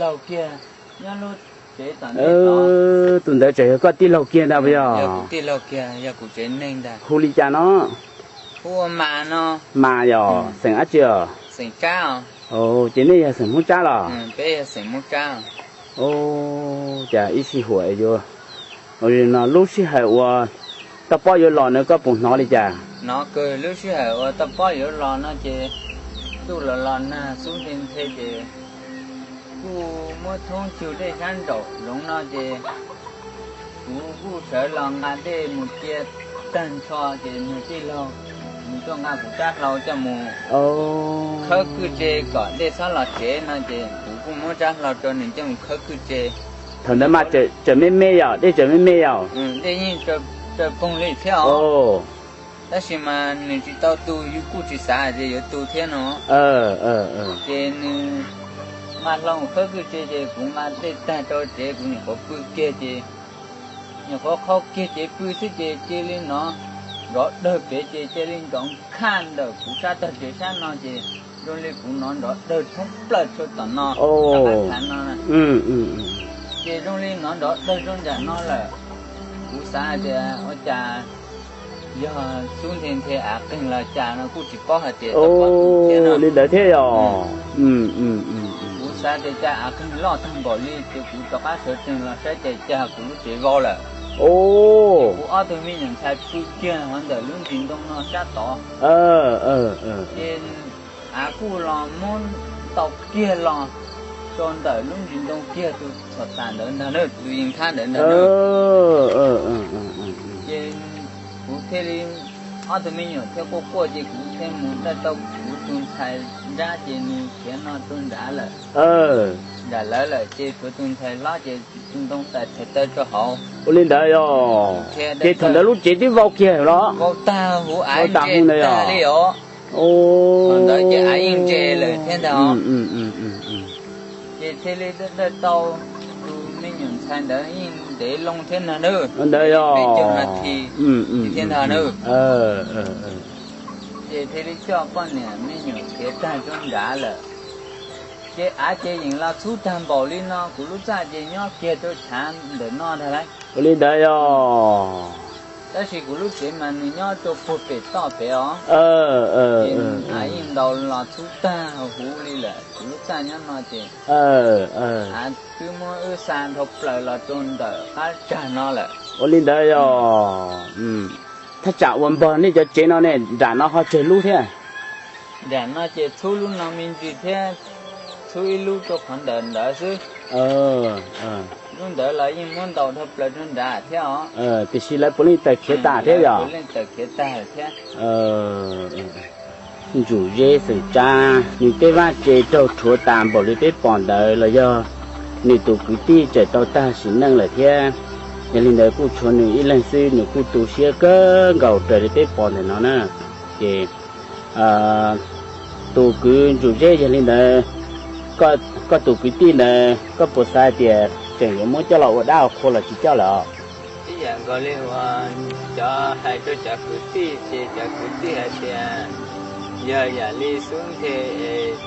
laug kiag nyob lub tsev tom ntej tod. Tus ntawd tseem yog koj tij laug kiag ntag puas yog? Yog kuv tij laug kiag, yog kuv tsev neeg ntag. Hu li cas no? Hu ua Mas no. Mas yog xeem dab tsi os? Xeem Tsab os. Ces nej yog xeem Hmoob Tsab los? Peb yog xeem Hmoob Tsab. Ua cas ib sij huam yuav, ua li no lub sij hawm uas toj pob yuav los no koj puas hnov li cas? Hnov kawg, lub sij hawm uas toj pob yuav los no ces tuaj los los nag xub nti nthe ces kuj muab thoob cug dej sab nraum zoov no ces kuv kuj sawv los nqa dej mus cia tag nrho ces nws tij laug nws tuaj nqa kuv tsab hlau coj mus khawb kwj tse kom dej txhob los tsev no ces kuv kuj muab tsab hlau rau nws coj mus khawb kwj tse. Thaum ntawd mas tseem me me yom, dej tseem me me yom? Dej yeej tsaws poog li thiab os. Tab sis mas nws tsis tau tu, yus kuj tsis xav tias yuav tu thiab no. Ces nws nqa hlau khawb kwj tse ces kuv nqa dej tag rau tsev kuv nyuam qhuav pw kiag ces nyuam qhuav qhau kiag cev pw xwb ces cia li hnov nrov dawg pem ces cia li nrov nkhaj ntawm kuv sab tog tsev sab no ces zoo li kuv hnov nrov dawg thoob plaws rau tom no, rau qab khav no. Ces zoo li hnov nrov dawg rau nram no lawm, kuv xav hais tias ua cas yog xub nti nthe av qeeg los cas no kuj tsis paub hais tias tau pom tus thiab no. Li ntawd thiab yog? Kuv xav tias cas av qeeg loj tag npaum li ces kuv rov qab sawv tsees los saib ces cas kuv lub tsev vau lawm. Ces kuv ob tug me nyuam ntxhais pw kiag hauv ntawm lub ntsis ntoo no sab tod. Ces av kuj los muab ntaus kiag los rau ntawm lub ntsis ntoo kiag tus txhom tas ntawd ntag na, tus yees thab ntawd ntag na. Ces kuv thiaj li, ob tug me nyuam thiaj quaj quaj ces kuv thiaj mus dawj tau kuv tus ntxhais nrab ces nws khiav no rau nrad lawm. Nram lawv lawm ces tshuav tus ntxhais hlob ces tus ntoo tas thaiv taw rau hauv. Ua li ntawd yog? Ces thaum ntawd lub tsev twb vau kiag los? Vau tag huv av ntse tag li os. Thaum ntawd ces av yeej ntse lawm thiab ntag. Ces thiaj li dawj tau tus me nyuam ntxhais ntawd yeej ntev loo thiab ntag na. Ntawd yog? Peb caug nas this thiab ntag na. Ces thiaj li coj poj niam me nyuam khiav tag rau nrad lawm. Ces av ces yeej los txhub tag npaum li no, kuv lub txaj ces nyob kiag rau chav ntawm no ntag lauj. Ua li ntawd yog? Tab sis kuv lub tsev mas nws nyob rau puag pem toj pem os. Ces av yeej ntaus los txhub tag huv li lawm, kuv lub txaj nyob no ces av twb muab wb xa dhau plaws los rau ntawm qab tsag no lawm. Ua li ntawd yog? Thaj tsam uas npog nej cov tsev no ne, nram no ho tsawg lub thiab? Nram no ces txhub lub no me ntsis thiab, txhub ib lub rau qhov ntawm ntawd xwb. Lub ntawd los yeej muab ntaus dhau plaws rau nrad thiab os. Tiam sis lawv puav leej tawm khiav tas thiab yog? Puav leej tawm khiav tag thiab. Ntsuam Zeb xeem Tsab nws tej vaj tse raug rhuav tas npaum li peb pom ntawd los yog nws tus kwv tij tseem tau tag sim neej lawm thiab. Yog li ntawd kuj tshuav nws ib leeg xwb, nws kuj tu siab kawg nkaus raws li peb pom ntawm no na. Ces tus kwv Ntsuam Zeb, yog li ntawd koj tus kwv tij ntawd koj puas xav hais tias tseem yuav muab coj los ua dab ua qhua los tsis coj lawm? Ib yam nkaus li uas cov hais rau cov kwv tij ces cov kwv tij hais tias yog yam li xub ntiag es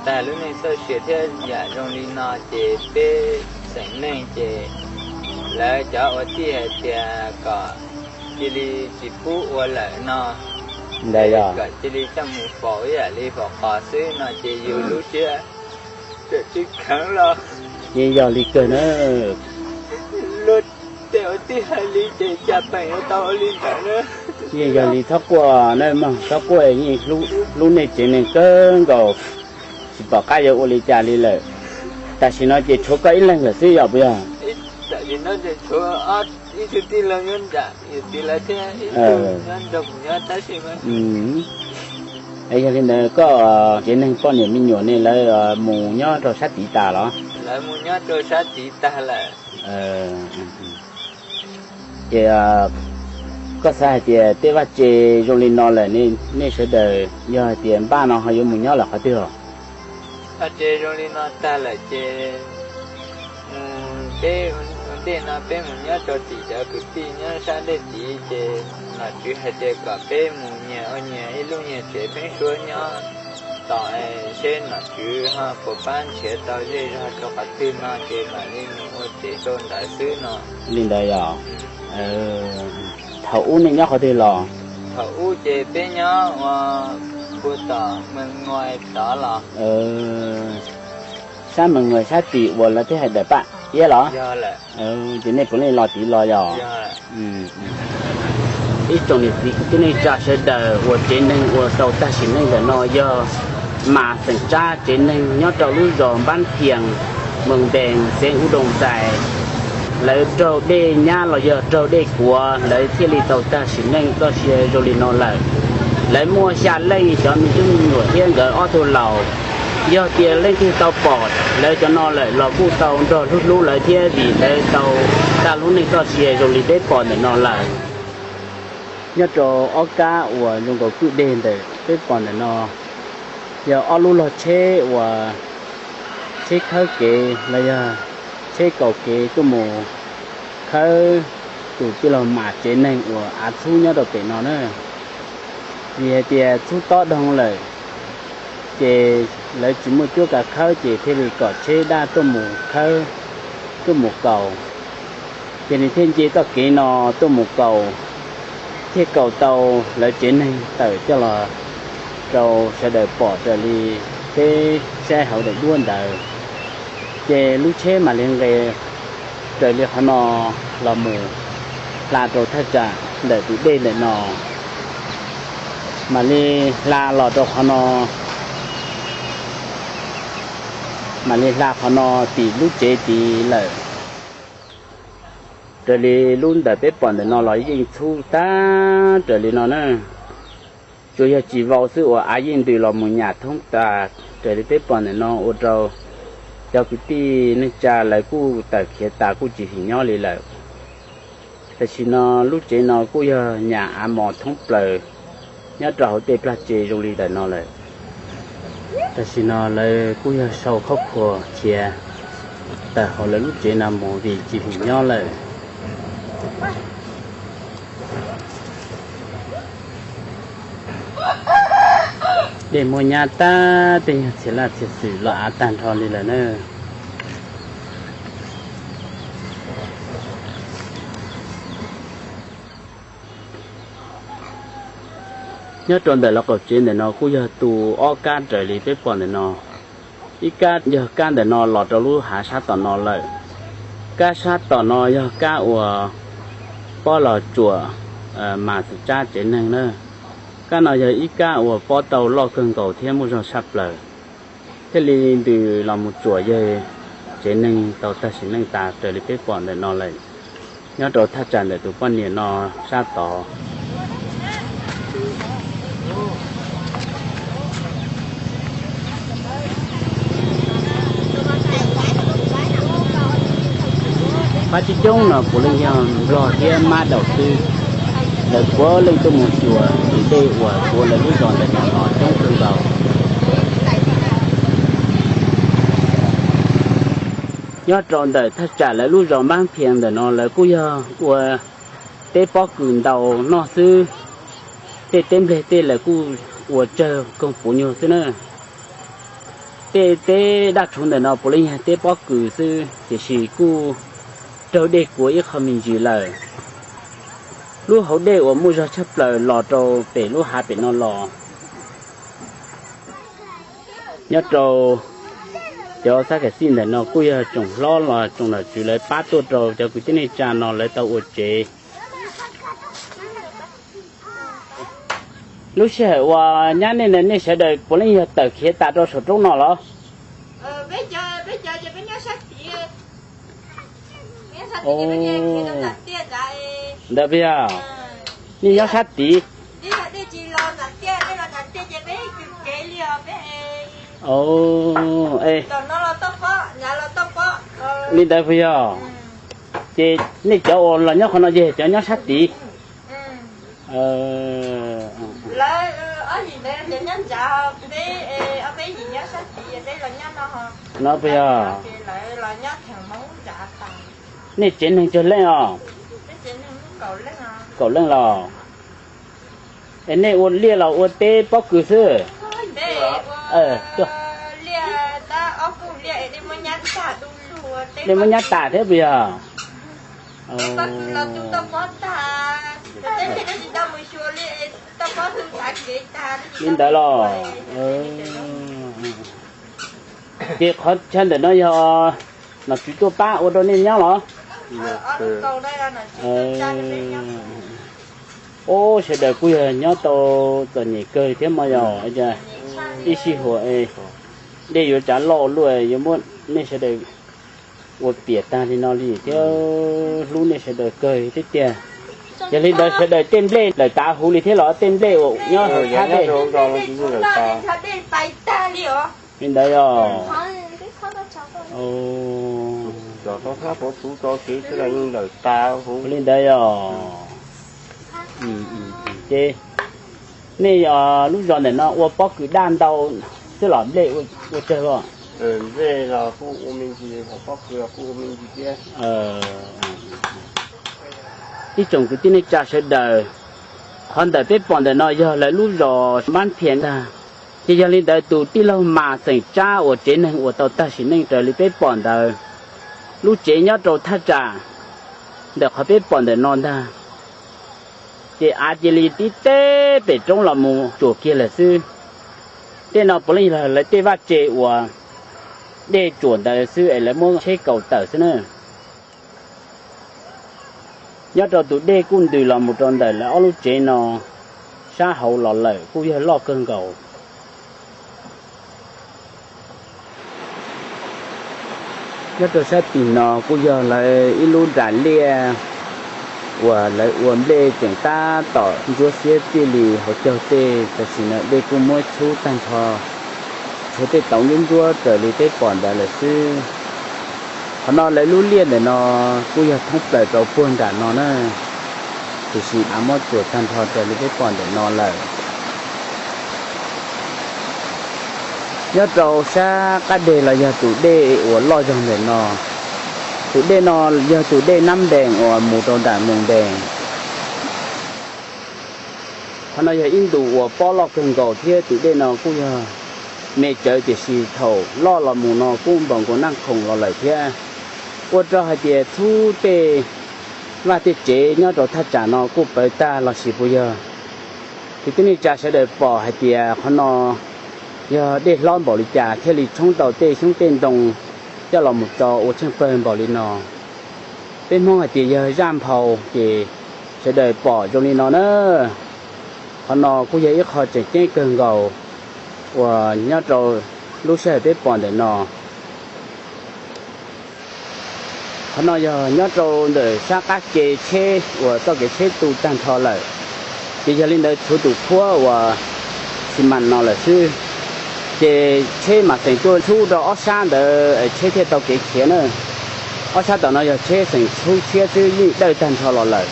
tag lub neej txoj sia thiab yam zoo li no ces peb xeem neeg ces lawv cov ua tij hais tias kom cia li tsis pub ua lawm no, ntawd yog kom cia li coj mus faus ib yam li faus qos xwb no ces yus lub siab tsis kheev los. Yeej yog li kawg na. Luag tej ua tij hais li ces cas peem yuav tau ua li ntawd na. Yeej yog li, txhob quaj na mog, txhob quaj, yeej hlub nej tsev neeg kawg nkaus, tsis pom qab yuav ua li cas li lawm. Tam sim no ces tshuav koj ib leeg lawm xwb yog puas yog? Tam sim no ces tshuav ib tug tij laug nyob nram yus txiv lawv thiab ib tug nyob nrog kuv nyob tab sis mas. Yog li ntawd koj tsev neeg poj niam me nyuam ne lawv mus nyob rau sab tid tas los? Lawv mus nyob rau sab tid tag lawm. Ces koj xav hais tias tej vaj tse zoo li no lawm, nej sawv daws yog hais tias npaj no ho yuav mus nyob lawm qhov twg os? Vaj tse zoo li no tag lawm ces mus, peb ua ntej no peb mus nyob rau tim cov kwv tij nyob sab dej tid ces nom tswv hais tias kom peb mus nyias ua nyias ib lub nyias tsev pheeb suab nyob. Seb nom tswv ho puas pab nrhiav tau zej zog rau qhov twg no ces mam li mus ua tsev rau ntawd xwb no. Li ntawd yog. Thaum ub nej nyob qhov twg los? Thaum ub ces peb nyob ua puag tom Mees Nguais tod los. Sab Mees Nguais sab tim uas lawv thiaj hais daim paj iab los? Ces nej puav leej los tid los yog? Ib tsoom niam txiv kwv tij neej tsa sawv daws uas tsev neeg uas tau tag sim neej ntawm no yog Mas xeem Tsab tsev neeg nyob rau lub zos Npab Thias, Moos Npees, xeev Ub Doo Xais. Lawv raug dej nyab los yog raug dej kuav lawv thiaj li tau tag sim neej txoj sia zoo li no lawm. Lawv muaj xya leej, cov me tub me nyuam thiab nkawd ob tug laus. Yog tias leej twg tau pom lawv cov no lawm los kuj tau nrog hlub hlub lawv thiab vim lawv tau tag lub neej txoj sia zoo li peb pom ntawm no lawm. Nyob rau ob kab uas zoo nkaus kwj deg ntawm peb pom ntawm no yog ob lub log tsheb uas tsheb khawb kev los yog tsheb kaum kev tuaj mus khawb tus tij laug Mas tsev neeg uas av txhub nyob rau pem no na. Vim hais tias txhub tob dhau lawm, ces lawv tsis muaj cuab kav khawb ces thiaj li kom tsheb daj tuaj mus khawb, tuaj mus kaus. Ces nws thiaj nce txoj kev no tuaj mus kaus, thiaj kaus tau lawv tsev neeg tawm coj los rau sawv daws pom raws li peb saib hauv daim duab ntawd. Ces lub tsheb mam li nqes raws li qhov no los mus hla rau thaj tsam ntawm tus dej ntawm no, mam li hla los rau qhov no, mam li hla qhov no tim lub tsev tid lawm. Raws li lub ntawm peb pom ntawm no los yeej txhub tag raws li no na. Tsuas yog tsis vau xwb uas av yeej ntws los mus nyam thoob tas raws li peb pom ntawm no ua rau cov kwv tij neej tsa lawv kuj tawm khiav tas kuj tsis him nyob li lawm. Tam sim no lub tsev no kuj yog nyam av mos thoob plaws nyob rau hauv tej plag tsev zoo li ntawm no lawm. Tam sim no lawv kuj yog sau khab khuas khiav tawm hauv lawv lub tsev no mus vim tsis him nyob lawm. Dej muaj nyab tag tej nyuag txhia laj txhia xwm los av tag nrho li lawm na. Nyob rau ntawm lawv qaum tsev ntawm no kuj yog tu ob kab raws li peb pom ntawm no. Ib kab yog kab ntawm no los rau lub hav sab tom no lawm. Kab sab tom no yog kab uas pob los tsuam Mas Xeem Tsab tsev neeg na. Kab no yog ib kab uas pob tau loj kawg nkaus thiab muaj zog tshaj plaws, thiaj li ntws los mus tsuam yawg tsev neeg tau tag sim neej tas raws li peb pom ntawm no lawm, nyob rau thaj tsam ntawm tus poj niam no sab tod. Pab coob coob no puav leej yog Nplog thiab Mab Daum xwb. Lawv puav leej tuaj mus xyuas tus dej uas tuav lawv lub zos ntawm no los coob kawg nkaus. Nyob rau ntawm thaj tsam lawv lub zos Npab Phias ntawm no lawv kuj yog ua teb pob kws ntaus noj xwb. Tej teb nplej tej lawv kuj ua tsawg koog puv nyuag xwb na. Tej teb daj rhuv ntawm no puav leej yog teb pob kws xwb, tiam sis kuj raug dej kuav ib qho me ntsis lawm. Lub hauv dej uas muaj zog tshaj plaws los rau pem lub hav pem no los. Nyob rau cov xab kham xij ntawm no kuj yog tsoom hlob los tsoom nom tswv lawv pab tuaj rau cov kwv tij neej tsa no lawv tau ua tsev. Lub sij hawm uas nyab nej, nej sawv daws puav leej yog tawm khiav tas rau saum roob no los? Ntawd puas yog? Nej nyob sab tid. Li ntawd puas yog? Ces nej cov uas los nyob qhov no ces cov nyob sab tid. No puas yog? Nej tsev neeg tsawg leej os? Kaum leej los? Es nej ua liaj los ua teb pob kws xwb? Dej muab nyab tas thiab puas yog? Li ntawd los, ces qhov chaw ntawm no yog nom tswv tuaj pab ua rau nej nyob los? Ub, sawv daws kuj yog nyob tau txom nyem kawg thiab mas yog ib sij huam dej yuav tsav loj luaj yuav muab nej sawv daws ua piam tag li no li thiab hlub nej sawv daws kawg thiab tiag. Yog li ntawd sawv daws tej nplej lawm tav huv li thiab los tej nplej uas nyob hauv thab dej? Li ntawd os. Li ntawd os. Ces nej lub zos ntawm no ua pob kws daj ntau xwb los nplej ua tsawg os? Ib tsoom kwv tij neej tsa sawv daws, qhov ntawm peb pom ntawm no yog lawv lub zos Npab Phias ntag. Ces yog li ntawd tus tij laug Mas xeem Tsab uas tsev neeg uas tau tag sim neej raws li peb pom ntawd, lub tsev nyob rau thaj tsam ntawm qhov peb pom ntawm no ntag. Ces av cia li tib teb pem roob los mus tsuam kiag lawm xwb. Tej no puav leej yog lawv tej vaj tse uas dej tsuam ntawd xwb es lawv muab tsheb kaus tawm xwb na. Nyob rau tus dej kuj ntws los mus rau ntawm lawv ob lub tsev no sab hauv los lawm kuj yog loj kawg nkaus. Nyob rau sab tim no kuj yog lawv ib lub nram liaj uas lawv ua nplej tseem tab tom ntsuab xiab txij li hauv caug tej, tam sim no dej kuj muab txhub tag nrho, tshuav tej tauv ntsuab ntsuab raws li peb pom ntawd lawm xwb. Qhov no lawv lub liaj ntawm no kuj yog thoob plaws rau puag nram no na, tiam sis av muab tsuam tag nrho raws li peb pom ntawm no lawm. Nyob rau sab qab deg los yog tus dej uas loj zog ntawm no, tus dej no yog tus dej Nab Npees uas mus rau nram Moos Npees. Qhov no yog ib ntu uas pob loj kawg nkaus thiab tus dej no kuj yog me tsawv tiam sis thaum loj los mus no kuj npaum nkaus Naj Khoom los lawm thiab. Ua rau hais tias txhub tej vaj tej tsev nyob rau thaj tsam no kuj pawv tag los sis puas yog? Kwv tij neej tsa sawv daws pom hais tias qhov no yog dej hlob npaum li cas thiaj li tshoob tau tej xyoob tej ntoo coj los mus tso ua tsheej pawg npaum li no. Peb Hmoob hais tias yog zaj nphau ces sawv daws pom zoo li no na. Qhov no kuj yog ib qho tseem ceeb kawg nkaus uas nyob rau lub sij hawm peb pom ntawm no. Qhov no yog nyob rau ntawm sab qab ke tsheb uas txoj kev tsheb tu tag nrho lawm, ces yog li ntawd tshuav tus khuab uas xi mas no lawm xwb. Ces tsheb mas teem tuaj txhub rau ob sab ntawd tsheb thiaj tau kev khiav na. Ob sab tom no yog tsheb xeem txhub tshiab xwb yeej dawj tag nrho los lawm,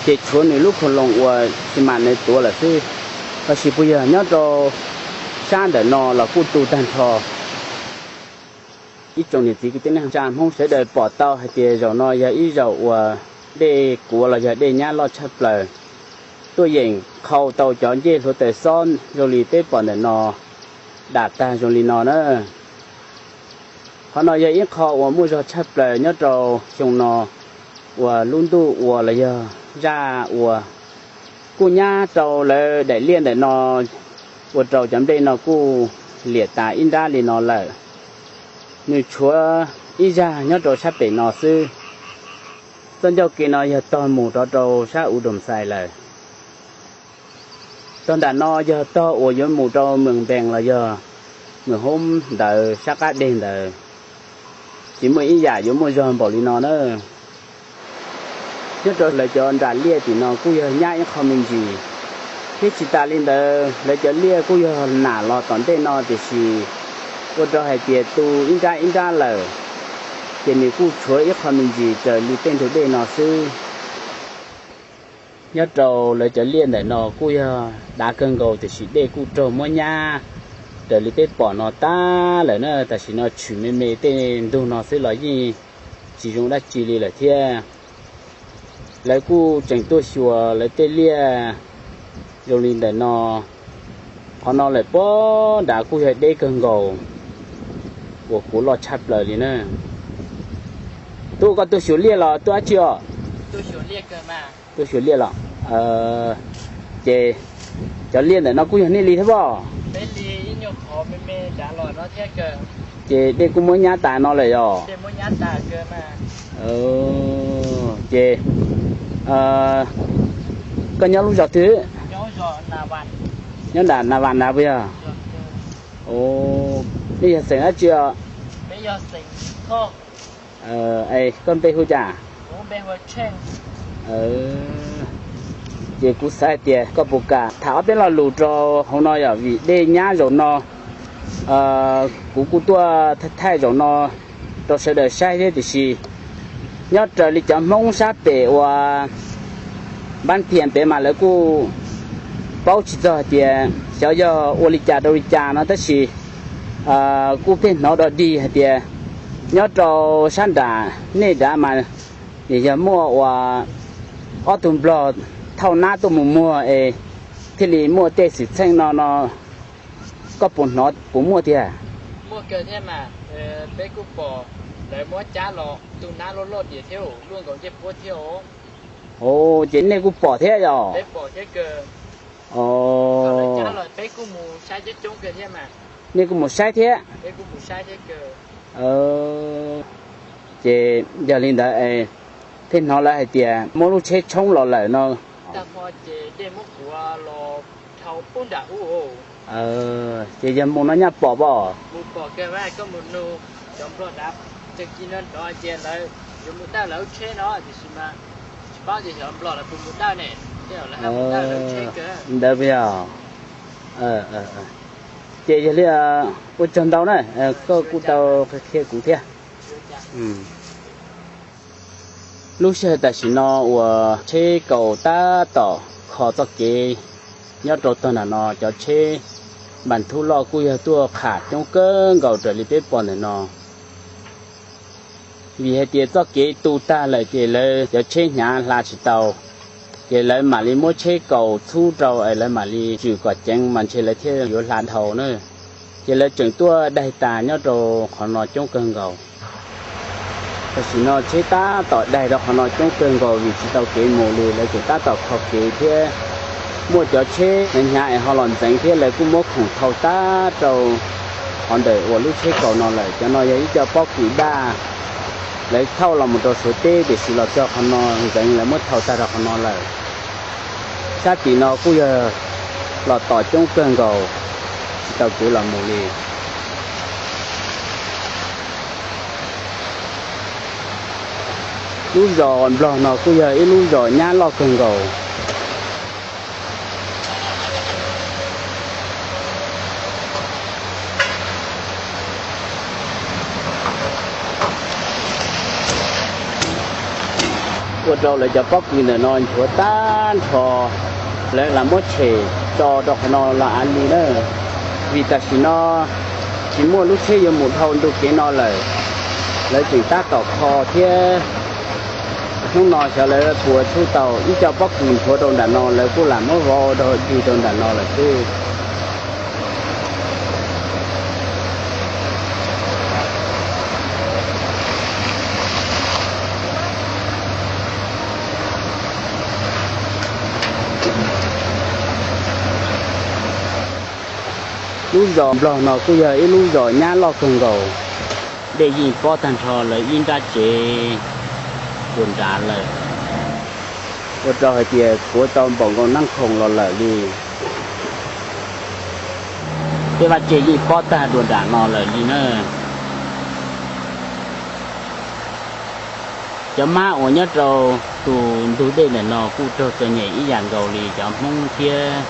ces tshuav nws lub khau loos uas xi mas nws tuav lawm xwb. Los sis puas yog nyob rau sab ntawm no los kuj tu tag nrho. Ib tsoom niam txiv kwv tij neej tsa Hmoob sawv daws pom tau hais tias zaum no yog ib zaum uas dej kuav los yog dej nyab loj tshaj plaws, tuaj yeem qhau tau cov ncej hluav taws xob zoo li peb pom ntawm no dam tag zoo li no na. Qhov no yog ib qho uas muaj zog tshaj plaws nyob rau xyoo no uas lub ntuj ua los yog zaj ua kuj nyab rau lawv daim liaj ntawm no ua rau cov nplej no kuj liam tas ib nrab li no lawm. Nws tshuav ib zaj nyob rau sab pem no xwb. Txoj ncauj ke no yog tog mus rov rau sab U Doos Xais lawm. Tog nram no yog tog uas yuav mus rau Mees Npees los yog Mees Hoob ntawd sab qab deg ntawd. Tsis muaj ib yam yuav muaj zog npaum li no na. Nyob rau lawv cov nram liaj tim no kuj yog nyab ib qho me ntsis, thiab tsis tas li ntawd lawv cov liaj kuj yog nam los tom ntej no tiam sis ua rau hais tias tu ib nrab ib nrab lawm, ces nws kuj tshuav ib qho me ntsis raws li tej ntug dej no xwb. Nyob rau lawv cov liaj ntawm no kuj yog dav kawg nkaus tiam sis dej kuj raug muab nyab raws li peb pom no tag lawm na. Tam sim no tshwm me me tej ntug no xwb los yeej tsis zoo dab tsi li lawm thiab. Lawv kuj tseem tuaj xyuas lawv tej liaj zoo li ntawm no, Qhov no lawm puag nrad kuj yog deb kawg nkaus uas kuv loj tshaj plaws li na. Tub, koj tuaj xyuas liaj los tuaj dab tsi os? Tuaj xyuas liaj los? Ces cov liaj ntawm no kuj yog nej li thiab pob? Ces dej kuj muab nyab tas no lawm yog? Ces koj nyob lub zos twg? Nyob nram Nas Vas na puas yog? Nej yog xeem dab tsi os? Koj npe hu cas? Ces kuv xav hais tias koj puas kam tham ob peb lo lus rau hauv no yom, vim dej nyab zaum no, kuv kuj tuaj thaij zaum no rau sawv daws saib thiab, tiam sis nyob raws li cov Hmoob sab pem uas Npab Thias pem mas lawv kuj paub tsis txog hais tias xyov yog ua li cas rau li cas no, tab sis kuj pheej hnov dog dig hais tias nyob rau sab nram nej nrad mas nim yog muaj uas ob tug nplog thauj nab tuaj mus muag es thiaj li muaj tej xwm txheej no no, koj puas hnov puas muaj tiag? Ces nej kuj pom thiab yog? Nej kuj mus saib thiab? Ces yog li ntawd es thiaj hnov lawv hais tias muab lub tsheb tshoob los lawm no. Ces yog mus no nyaj pom pob? Ntawd puas yog? Ces yog li, ua tsaug ntau na, koj kuj tau qhia kuv thiab. Lub sij hawm tam sim no uas tsheb kaus tab tom kho txoj kev nyob rau tog nram no, cov tsheb npas thub loj kuj yog tuaj qham coob kawg nkaus raws li peb pom ntawm no. Vim hais tias txoj kev tu tag lawm ces lawv cov tsheb hnyav hla tsis tau, ces lawv mam li muab tsheb kaus txhub rau es lawv mam li tswm kom ceev mas ntshe lawv thiaj yuav hla dhau na. Ces lawv tseem tuaj daig tas nyob rau qhov no coob kawg nkaus. Tam sim no tsheb tab tom daig rau qhov no coob kawg nkaus vim tsis tau kev mus li, lawv tseem tab tom kho kev thiab. Muaj cov tsheb hnyav hnyav es ho los ntxeev thiab lawv kuj muab khoom thau tag rau qhov ntawm uas lub tsheb kaus no lawm. Cov no yog ib co pob kws daj, lawv thauj los mus rau Suav teb tiam sis los txog qhov no ntxeev lawv muab thau tag rau qhov no lawm. Sab tim no kuj yog los tos coob kawg nkaus, tsis tau kev los mus li. Lub zos Nplog no kuj yog ib lub zos nyab loj kawg nkaus. Ua rau lawv cov pob kws ntawm no nchuav tag nrho, lawv lam muab tshem tso rau qhov no los av li na. Vim tam sim no tsis muaj lub tsheb yuav mus dhau ntu kev no lawm, lawv tseem tab tom kho thiab. Hnub no xyov lawv puas txhub tau ib co pob kws nchuav rau nram no, lawv kuj lam muab vov dog dig rau nram no lawm xwb. Lub zos Nplog no kuj yog ib lub zos nyab loj kawg nkaus. Dej yeej pob tag nrho lawv ib nrab tsev dua nrad lawm, ua rau hais tias kuav tau npaum nkaus Naj Khoom los lawm li. Tej vaj tse yeej pob tag dua nram no lawm li na. Cov mab uas nyob rau tus ntug dej ntawm no kuj raug txom nyem ib yam nkaus li cov Hmoob thiab